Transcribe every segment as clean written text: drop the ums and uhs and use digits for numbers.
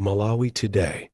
Malawi Today.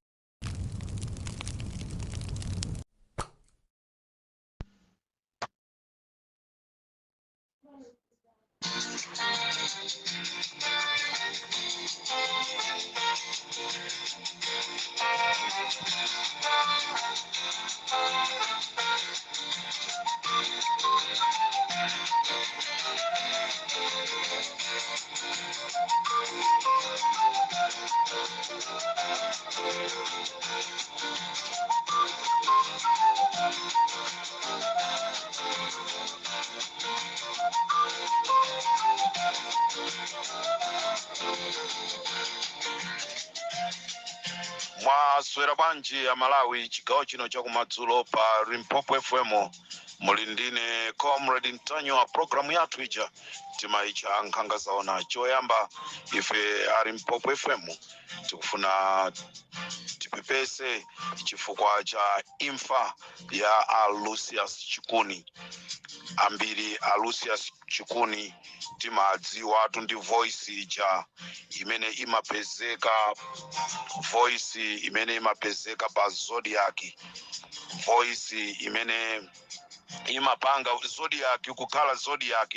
Mwaswera bwanji Amalawi? Chigawo chino chakumadzulo pa Limpopo FM muli ndine Comrade Ntanyiwa. Programu yathu ija timaitcha Nkhanga Zaona. Choyamba, ife a Limpopo FM tikufuna tipepese chifukwa cha imfa ya a Lucius Chikuni. Ambiri a Lucius Chikuni timadziwatu ndi voice ija imene imapezeka, voice imene imapezeka pa Zodiak, voice imene imapanga Zodiak kukhala Zodiak.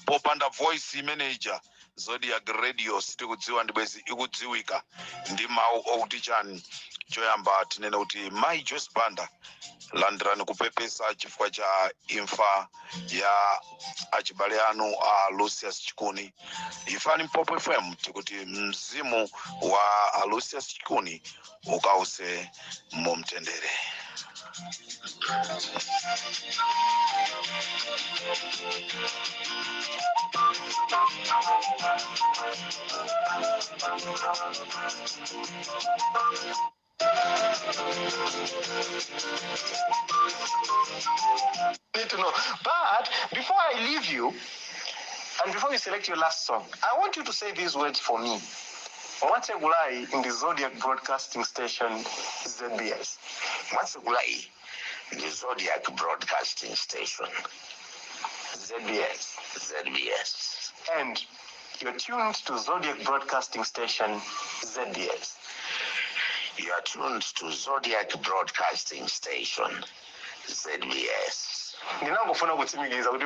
Popanda voice imene ija, Zodiak Radio sitikudziwa ndibwezi ikudziwika ndi mawu okuti chani. Choyamba tinene kuti Mai Joyce Banda, landirani kupepesa chifukwa cha imfa ya achibale anu a Lucius Chikuni. Ife a Limpopo FM tikuti mzimu wa a Lucius Chikuni ukause mumtendere. Need to know. But before I leave you, and before you select your last song, I want you to say these words for me. Mwatsegulayi ndi Zodiak Broadcasting Station, ZBS. Mwatsegulayi ndi Zodiak Broadcasting Station, ZBS. ZBS. And you're tuned to Zodiak Broadcasting Station, ZBS. You are tuned to Zodiak Broadcasting Station, ZBS. Ndinangofuna kutsimikiza kuti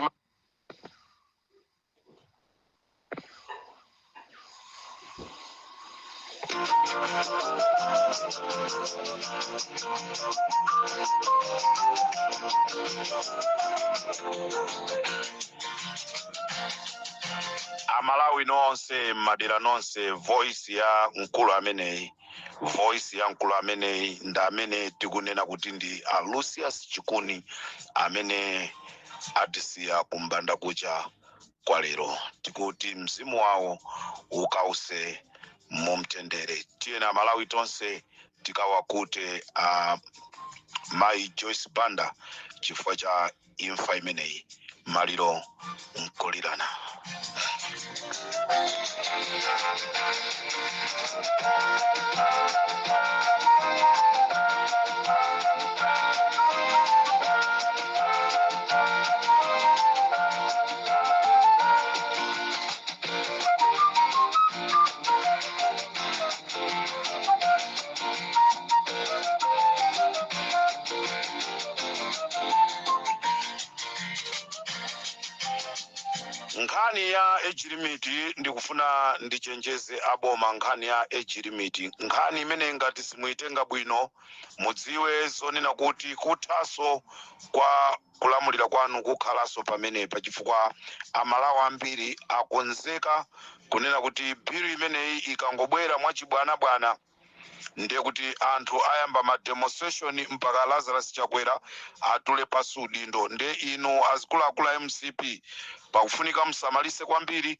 Amalawi nonse, madera nonse, voice ya mkulu ameneyi, voice ya mkulu ameneyi ndi amene tikunena kuti ndi a Lucius Chikuni amene atisiya kumbanda kucha kwa lero. Tikuti mzimu wawo ukause mumtendere. Tiyeni Amalawi tonse tikawakute a Mayi Joyce Banda chifukwa cha imfa imeneyi. Maliro nkulirana. Nkhani ya age limit, ndikufuna ndichenjeze aboma nkhani ya age limit. Nkhani imene ngati simuitenga bwino, mudziwe zonena kuti kuthaso kwa kulamulira kwanu kukhalaso pamenepa, chifukwa Amalawi ambiri akonzeka kunena kuti bill imeneyi ikangobwera mwachibwanabwana, ndiye kuti anthu ayamba ma demonstration mpaka Lazarus Chakwera atule pasi udindo. Ndiye inu azikuluakulu a MCP, pakufunika musamalise kwambiri,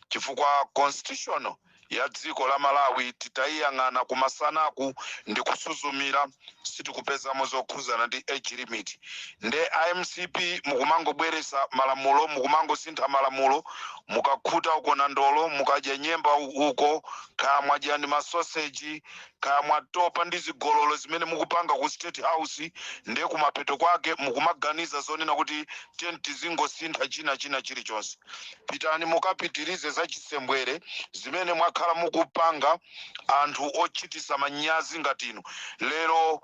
chifukwa constitution ya dziko la Malawi titayiyang'ana kumasanaku ndi kusuzumira, sitikupezamo zokhuzana ndi age limit. Nde a MCP mukumangobweresa malamulo, mukumangosintha malamulo. Mukakhuta uko na ndolo, mukadya nyemba uko, kaya mwadya ndi masoseji. Kaya mwatopa ndi zigololo zimene mukupanga ku State House, ndiye kumapeto kwake mukumaganiza zonena kuti tiye tizingosintha china china chilichonse. Pitani mukapitirize za chisembwere zimene mwakhala mukupanga. Anthu ochitisa manyazi ngati inu, lero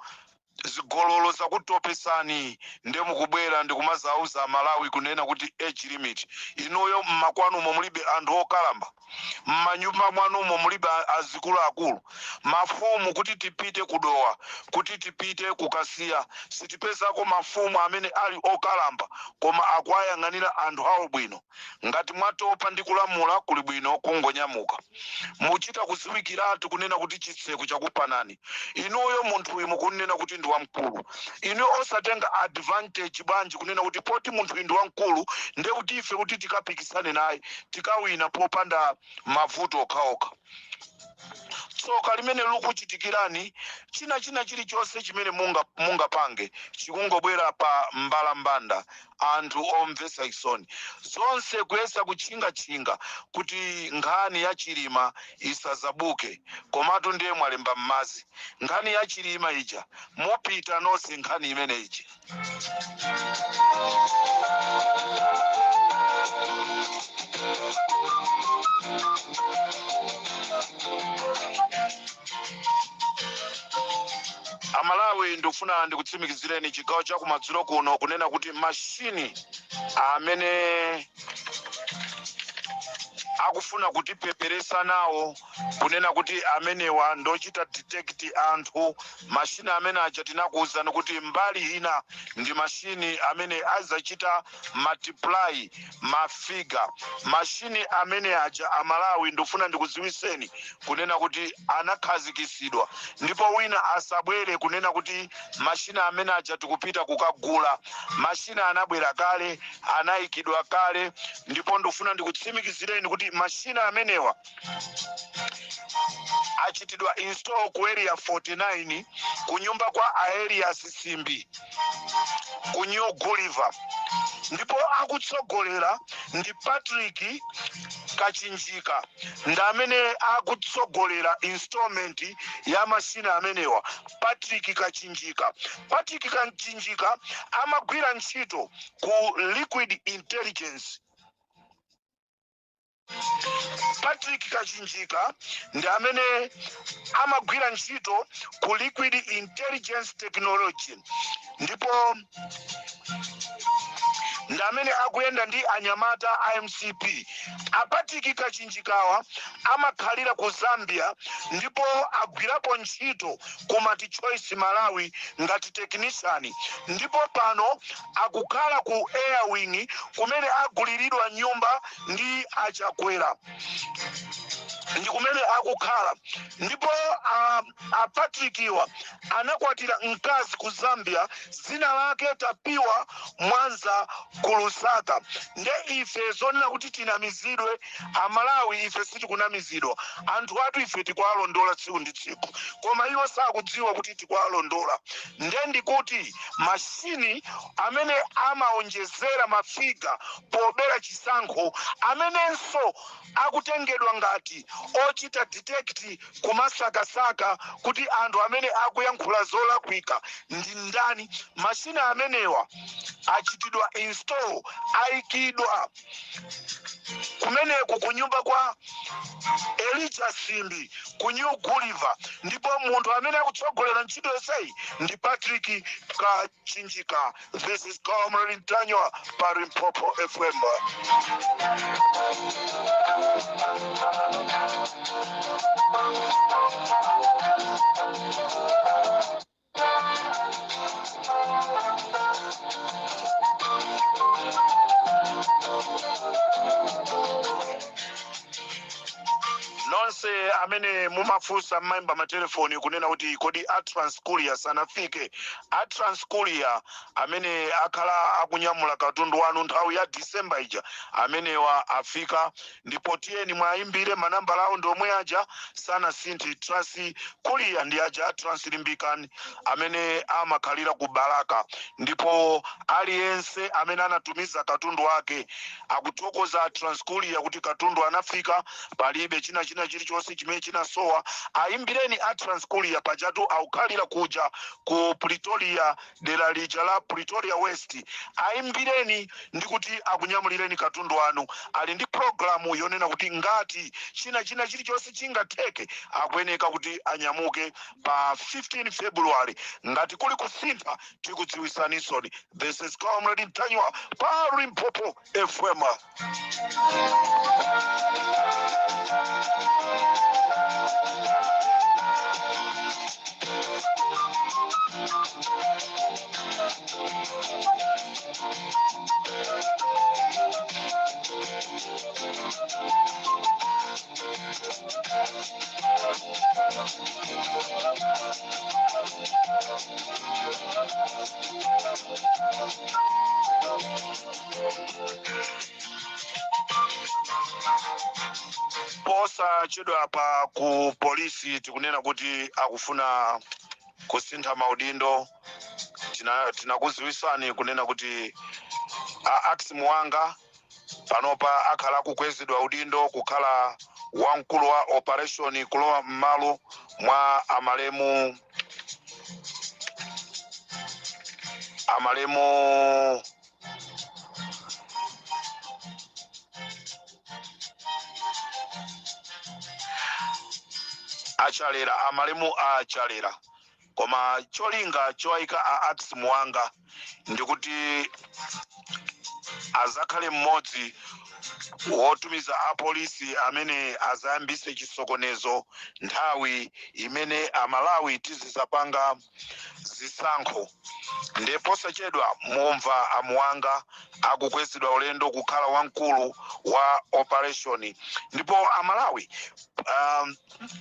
zigololo zakutopesani, ndiye mukubwera ndikumazauza Malawi kunena kuti age limit. Inuyo mmakwanumo mulibe anthu okalamba? Mmanyumba mwanumo mulibe azikuluakulu, mafumu? Kuti tipite kuDowa, kuti tipite kuKasiya, sitipezako mafumu amene ali okalamba koma akuwayang'anira anthu awo bwino? Ngati mwatopa ndi kulamula, kuli bwino kungonyamuka. Muchita kuziwikiratu kunena kuti chitseko chakupanani inuyo. Munthuyu mukunena kuti ndi wamkulu, inuyo osatenga advantage bwanji kunena kuti poti munthuyu ndi wamkulu, ndiye kuti ife kuti tikapikisane naye tikawina popanda mavuto okhaokha? Tsoka limene likuchitikirani, china china chilichonse chimene mungapange chikungobwera pa mbalambanda. Anthu omvetsa chisoni, zonse kuyesa kutchingatchinga kuti nkhani ya Chilima isazabuke, komatu ndiye mwalemba m'mazi. Nkhani ya Chilima ija mupita nonse, nkhani imene iji. Amalawi, ndikufuna ndikutsimikizireni chigawo cha kumadzulo kuno kunena kuti mashini amene akufuna kutipeperesa nawo kunena kuti amenewa ndochita detect anthu, mashini amene aja tinakuwuzani kuti mbali ina ndi mashini amene azachita multiply mafigure. Mashini amene aja, Amalawi, ndikufuna ndikudziwiseni kunena kuti anakhazikisidwa, ndipo wina asabwere kunena kuti mashini amene aja tikupita kukagula. Mashini anabwera kale, anayikidwa kale, ndipo ndikufuna ndikutsimikizireni kuti mashini amenewa achitidwa install ku Area 49, ku nyumba kwa Aelias Simbi ku New Gulliver, ndipo akutsogolera ndi Patrick Kachinjika, ndi amene akutsogolera installment ya mashini amenewa. Patrick Kachinjika, Patrick Kachinjika amagwira ntchito ku Liquid Intelligence. Patrick Kachinjika ndi amene amagwira ntchito ku Liquid Intelligence Technology, ndipo ndi amene akuyenda ndi anyamata a MCP. APatrick Kachinjikawa amakhalira ku Zambia, ndipo agwirapo ntchito ku MultiChoice Malawi ngati technician, ndipo pano akukhala ku Airwing kumene aguliridwa nyumba ndi aChakwera, ndi kumene akukhala. Ndipo a Patrickiwa anakwatira mkazi ku Zambia, dzina lake Tapiwa Mwanza ku Lusaka. Nde ife zonena kuti tinamizidwe, Amalawi, ife sitikunamizidwa. Anthu athu ife tikuwalondola tsiku ndi tsiku, koma iwo sakudziwa kuti tikuwalondola. Nde ndikuti mashini amene amaonjezera mafigure pobera chisankho, amenenso akutengedwa ngati ochita detect, kumasakasaka kuti anthu amene akuyankhula zolakwika ndi ndani, mashini amenewa achitidwa install, ayikidwa kumeneku kunyumba kwa Elijah Simbi ku New Gulliver, ndipo munthu amene akutsogolera ntchito yonseyi ndi Patrick Kachinjika. This is Comrade Ntanyiwa pa Limpopo FM. Nonse amene mumafunsa, mmayimba matelefoni kunena kuti kodi a Transcourier sanafike? A Transcourier amene akhala akunyamula katundu wanu nthawi ya December ija, amenewa afika, ndipo tiyeni mwayimbire. Manambala awo ndi omwe aja, sanasinthe. Transcourier ndi aja a Translimbikani amene amakhalira ku Balaka, ndipo aliyense amene anatumiza katundu wake akuthokoza Transcourier kuti katundu anafika, palibe china china chilichonse. chilichonse chimene chinasowa, ayimbireni a Transcourier. Pajatu akukhalira kuja ku Pretoria, dera lija la Pretoria West. Ayimbireni ndi kuti akunyamulireni katundu wanu. Ali ndi programu yonena kuti ngati china chilichonse chingatheke, akuyeneka kuti anyamuke pa 15 February. Ngati kuli kusintha, tikudziwisanisoni. This is Comrade Ntanyiwa pa Limpopo FM. Posachedwa pa ku polisi tikunena kuti akufuna kusintha maudindo. Tinakuziwisani kunena kuti a Ax Muwanga panopa akhala akukwezedwa udindo kukhala wamkulu wa operation, kulowa m'malo mwa amalemu Achalera, amalemu Achalera. Koma cholinga chowayika a Ax Muwanga ndikuti azakhale mmodzi wotumiza apolisi amene azayambise chisokonezo nthawi imene Amalawi tizizapanga zisankho. Ndiye posachedwa mumva Amuwanga akukwezedwa ulendo kukhala wamkulu wa operation. Ndipo Amalawi,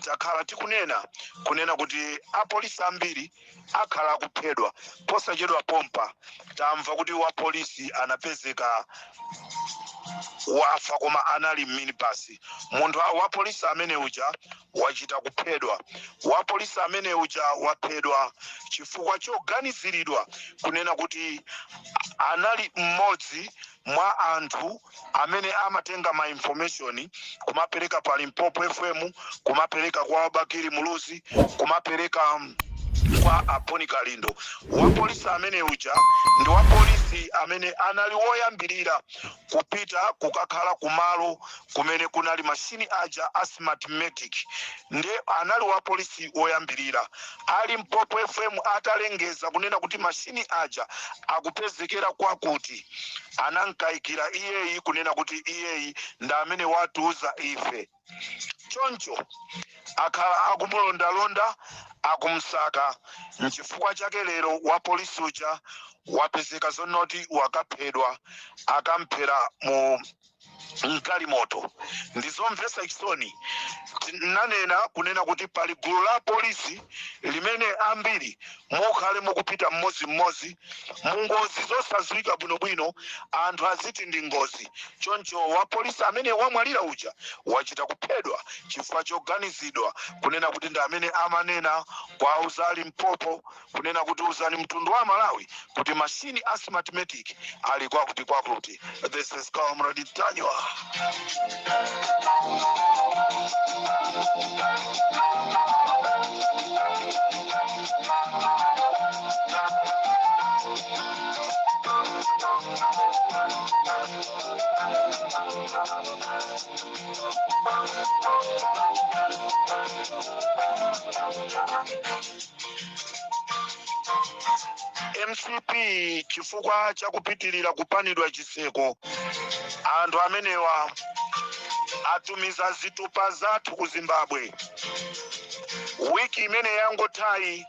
takhala tikunena kunena kuti apolisi ambiri akhala akuphedwa. Posachedwa pompa tamva kuti wa polisi anapezeka wafa, koma anali minibus. Munthu wa polisi amene uja wachita kuphedwa. Wa polisi amene uja waphedwa chifukwa choganiziridwa kunena kuti anali mmodzi mwa anthu amene amatenga ma information kumapereka pa Limpopo FM, kumapereka kwa Bakili Muluzi, kumapereka kwa Aponi Kalindo. Wa polisi amene uja ndi wa polisi amene anali woyambirira kupita kukakhala kumalo kumene kunali mashini aja a Smartmatic. Ndiye anali wa polisi woyambirira. A Limpopo FM atalengeza kunena kuti mashini aja akupezekera kwakuti, anankayikira iyeyi kunena kuti iyeyi ndi amene watiuza ife. Choncho akhala akumulondalonda, akumsaka. Nchifukwa chake lero wa polisi uja wapezeka zonoti wakaphedwa, akamphera mu mgalimoto. Ndizomvetsa chisoni. Tinanena kunena kuti pali gulu la polisi limene ambiri mukhale mukupita mmodzimmodzi mu ngozi zosadziwika bwinobwino, anthu aziti ndi ngozi. Choncho wa polisi amene wamwalira uja wachita kuphedwa chifukwa choganizidwa kunena kuti ndi amene amanena kwa auza Limpopo kunena kuti uzani mtundu wa Malawi kuti mashini a Smartmatic ali kwakuti kwakuti. This is Comrade Ntanyiwa. MCP, chifukwa chakupitirira kupanidwa chiseko, anthu amenewa atumiza zitupa zathu ku Zimbabwe. Wiki imene yangothayi,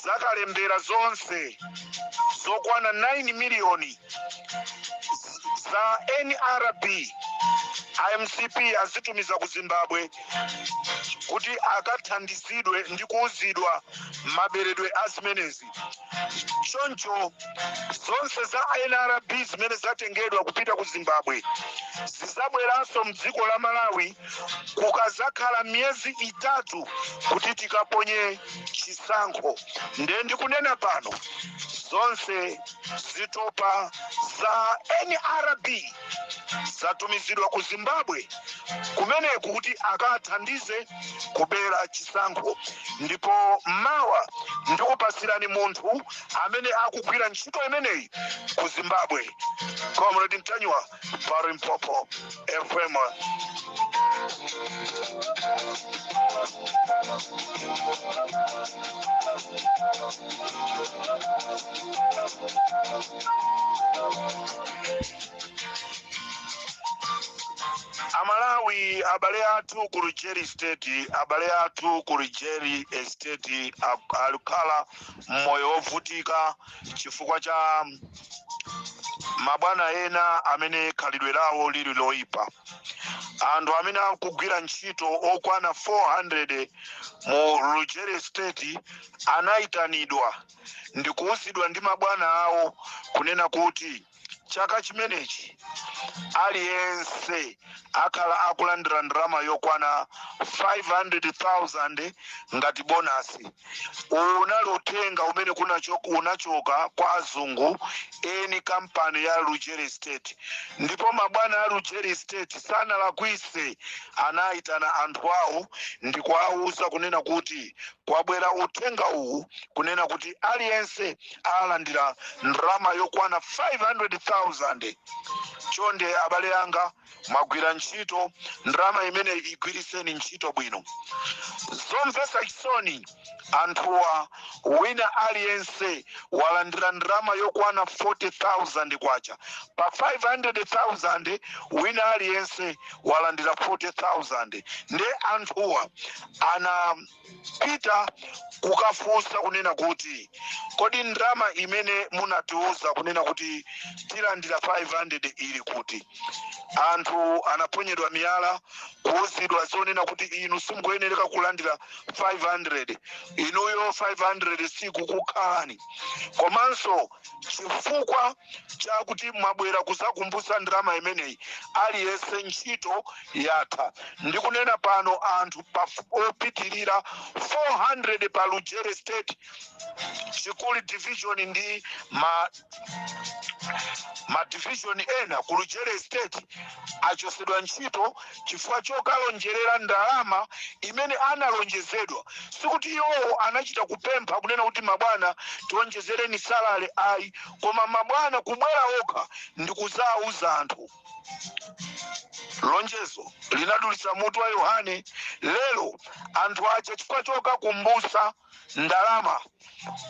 zakalembera zonse zokwana 9 miliyoni za NRB iMCP azitumiza ku Zimbabwe kuti akathandizidwe ndi kuuzidwa maberedwe a zimenezi. Choncho zonse za NRB zimene zatengedwa kupita ku Zimbabwe zizabweranso mdziko la Malawi kukazakhala miyezi 3 kuti tikaponye chisankho. Ndiye ndikunena pano, zonse zitupa za NRB zatumizidwa ku Zimbabwe. Zimbabwe kumeneku kuti akathandize kubera chisankho. Ndipo mawa ndikupasirani munthu amene akugwira ntchito imeneyi ku Zimbabwe. Comrade Mtanyiwa pa Limpopo FM. Amalawi, abale athu ku Lujeri State, abale athu ku Lujeri Estate alikhala mmoyo wovutika chifukwa cha mabwana ena amene khalidwe lawo lili loyipa. Anthu amene akugwira ntchito okwana 400 mu Lujeri State anayitanidwa ndikuwuzidwa ndi mabwana awo kunena kuti chaka chimenechi aliyense akhala akulandira ndalama yokwana 500,000 ngati bonasi. Unali uthenga umene unachoka kwa azungu eni kampani ya Lujeri State. Ndipo mabwana a Lujeri State sanalakwise, anayitana anthu awo ndikuwauza kunena kuti kwabwera uthenga uwu kunena kuti aliyense alandira ndalama yokwana 500,000. Chonde abale anga, mwagwira ntchito, ndalama imene igwiriseni ntchito bwino. Zomvetsa chisoni, anthuwa wina aliyense walandira ndalama yokwana 40,000 kwacha. Pa 500,000 wina aliyense walandira 40,000. Nde anthuwa anapita kukafunsa kunena kuti kodi ndalama imene munatiuza kunena kuti tilandira 500 ili kuti? Anthu anaponyedwa miyala, kuuzidwa zonena kuti inu simukuyenereka kulandira 500, inuyo 500 sikukukhalani, komanso chifukwa chakuti mwabwera kuzakumbutsa ndalama imeneyi, aliyense ntchito yatha. Ndikunena pano anthu opitirira 400 pa Lujeri State, Chikuli Division ndi ma division ena ku Lujeri State achosedwa ntchito chifukwa chokalonjerera ndalama imene analonjezedwa. Sikuti iwowo anachita kupempha kunena kuti mabwana tionjezereni salary, ayi, koma mabwana kubwera okha ndikuzauza anthu. Lonjezo linadulitsa mutu wa Yohane. Lero anthu aja chifukwa chokakumbutsa ndalama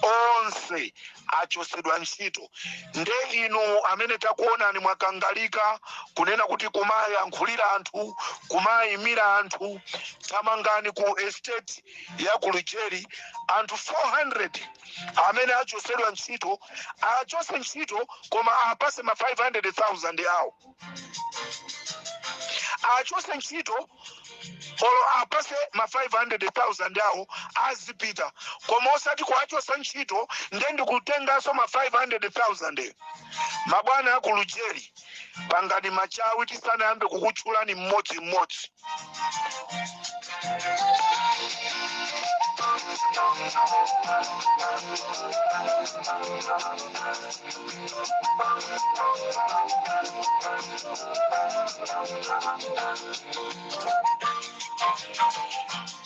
onse achosedwa ntchito. Nde inu amene takuonani mwakangalika kunena kuti kumayankhulira anthu, kumayimira anthu, thamangani ku estate ya ku Lujeri. Anthu 400 amene achosedwa ntchito, achose ntchito koma apase ma 500,000 awo. Achose ntchito olo apase ma 500,000 awo azipita, koma osati kuachosa ntchito nde ndikutenganso ma 500,000. Mabwana aku Lujeri, pangani machawi tisanayambe kukutchulani mmodzi mmodzi.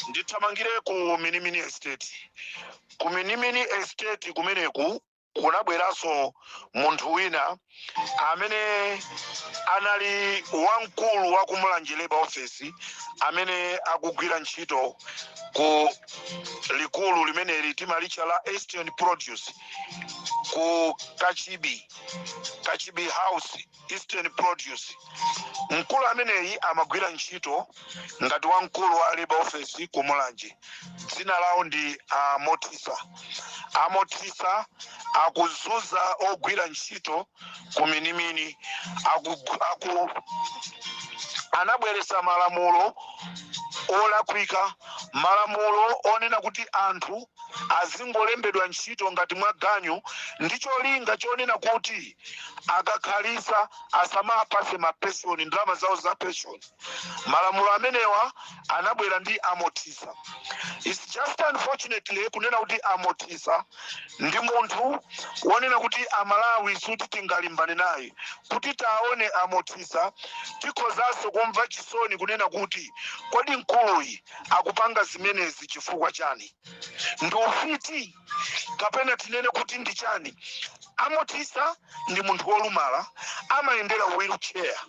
Ndithamangire ku Minimini Estate. Ku Minimini Estate kumeneku kunabweranso munthu wina amene anali wamkulu wa ku Mulanje Labour Office amene akugwira ntchito ku likulu limeneli timalitcha la Eastern Produce ku Kachibi, Kachibi House, Eastern Produce. Mkulu ameneyi amagwira ntchito ngati wamkulu wa Labour Office ku Mulanje. Dzina lawo ndi Amotisa. Amotisa akuzunza ogwira ntchito ku Minimini. Anabweretsa malamulo olakwika, malamulo onena kuti anthu azingolembedwa ntchito ngati mwaganyu ndi cholinga chonena kuti akakhalisa asamapase mapeshoni, ndalama zawo za pension. Malamulo amenewa anabwera ndi Amotisa. It's just unfortunately kunena kuti Amotisa ndi munthu wonena kuti Amalawi suti tingalimbane naye. Kuti taone Amotisa, tikhozanso kumva Ndizomva chisoni kunena kuti kodi mkuluyi akupanga zimenezi chifukwa chani? Ndi ufiti kapena tinene kuti ndi chani? Amotisa ndi munthu wolumala, amayendera wheelchair.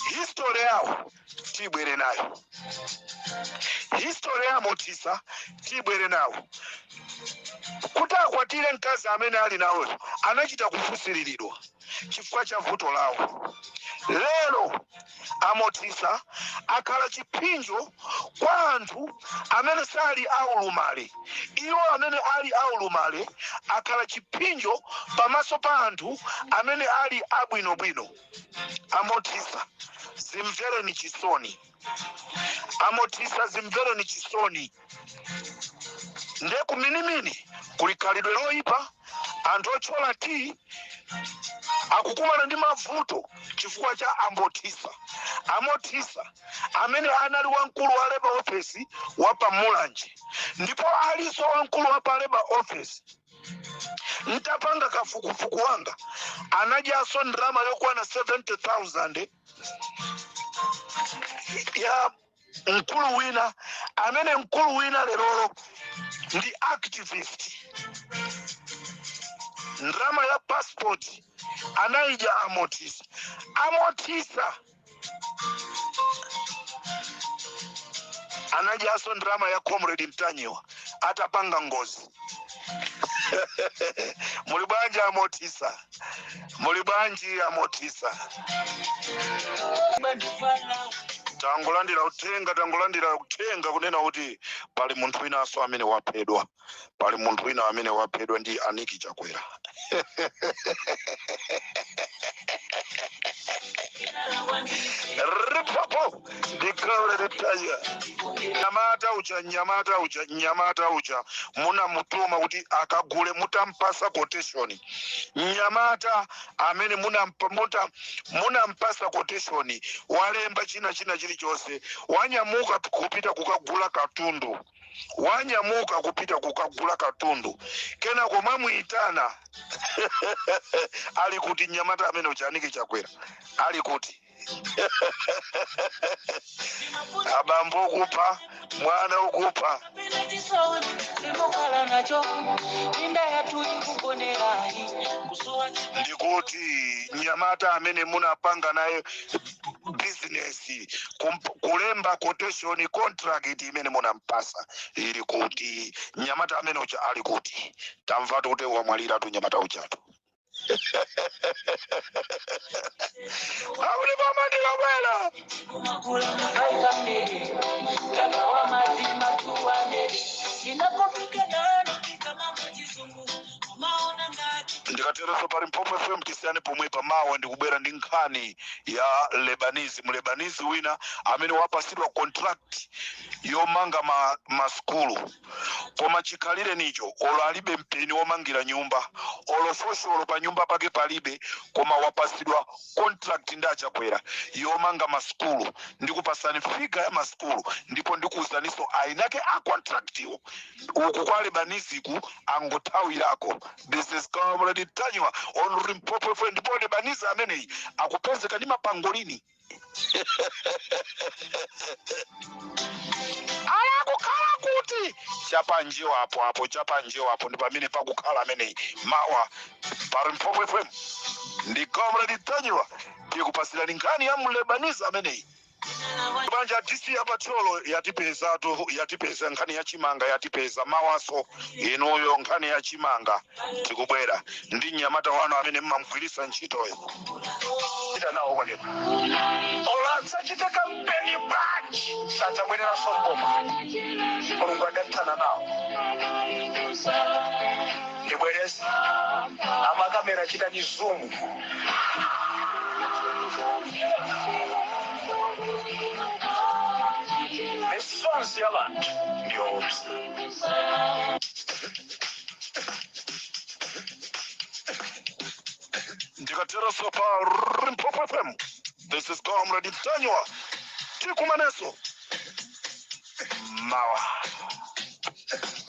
History yawo tibwere nayo, history ya Amotisa tibwere nawo. Kuti akwatire mkazi amene ali nawoyo anachita kufunsiriridwa chifukwa cha vuto lawo. Lero Amotisa akhala chipsinjo kwa anthu amene sali aulumale. Iwo amene ali aulumale akhala chipsinjo pamaso pa anthu amene ali abwinobwino. Amotisa, zimvereni chisoni. Amotisa, zimvereni chisoni. Nde kuminimini kuli khalidwe loyipa. Anthu otchola tiyi akukumana ndi mavuto chifukwa cha Amotisa. Amotisa amene anali wamkulu wa labor office wa pa Mulanje, ndipo alinso wamkulu wa pa labor office. Ntapanga kafukufuku wanga, anadyanso ndalama yokwana 70,000 ya mkulu wina, amene mkulu wina lerolo ndi activist. Ndalama ya passport anayidya Amotisa. Amotisa anadyanso ndalama ya Comrade Mtanyiwa atapanga ngozi. Muli bwanji, Amotisa? Muli bwanji, Amotisa? Tangolandira uthenga, tangolandira uthenga kunena kuti pali munthu winanso amene waphedwa. Pali munthu wina amene waphedwa ndi Aniki Chakwera. Ripopo ndikale litaya. Nyamata uja, nyamata uja, nyamata uja munamutuma kuti akagule, mutampasa quotation. Nyamata amene munampasa quotation, walemba china china chilichonse, wanyamuka kupita kukagula katundu, wanyamuka kupita kukagula katundu, kenako mwamuyitana. Ali kuti nyamata amene uja? Aniki Chakwera ali kuti? Abambo ukupha mwana, ukupha. Simukhala nacho inda yathu ikugonerayi kusowa. Ndikuti nyamata amene munapanga naye business, kulemba quotation, contract imene munampasa ili kuti? Nyamata amene uja ali kuti? Tamvatu kuti wamwalira tu nyamata ujatu. Akuti pamandikabwera. Kumakula 500 kakawa mazima 200 inakopika nani kama chizungu umaona ngati. Ndikaterenso pali Mpompo FM, tisiyane pomwe. Pamawa ndikubwera ndi nkhani ya Lebanese, Mlebanese wina amene wapasidwa contract yomanga masukulu, koma chikhalire nicho olo alibe mpeni womangira nyumba, olo fosholo pa nyumba pake palibe, koma wapasidwa contract ndi Achakwera yomanga masukulu. Ndikupasani figure ya masukulu, ndipo ndikuwuzaninso ainake a contract iwo. Uku kwa Lebanese angothawirako. This is Comrade Tanywa on Limpopo FM. Ndipo Lebanese ameneyi akupezeka ndi mapangolini, alakukhala kuti chapanjiwa apo apo, chapanjiwa apo ndi pamene pakukhala ameneyi. Mawa pa Limpopo FM ndi Comrade Tanywa, tikupasirani nkhani ya Mlebanese ameneyi. Banja DC yapathyolo yatipezatu, yatipeza nkhani ya chimanga, yatipeza. Mawaso inuyo nkhani ya chimanga tikubwera ndi mnyamata wanu amene mmamugwirisa ntchitoyo. Chita nawo kweneko, olo adzachite kampeni bwanji, sadzabwereranso mboma. Mulungu adathana nawo. Ndibwereze, amakamera, chitani zoom. Misonzi ya vanthu ndiyoopsa. Ndikatereso pa Limpopo FM, this is Comrade Tanywa. Tikumaneso mawa.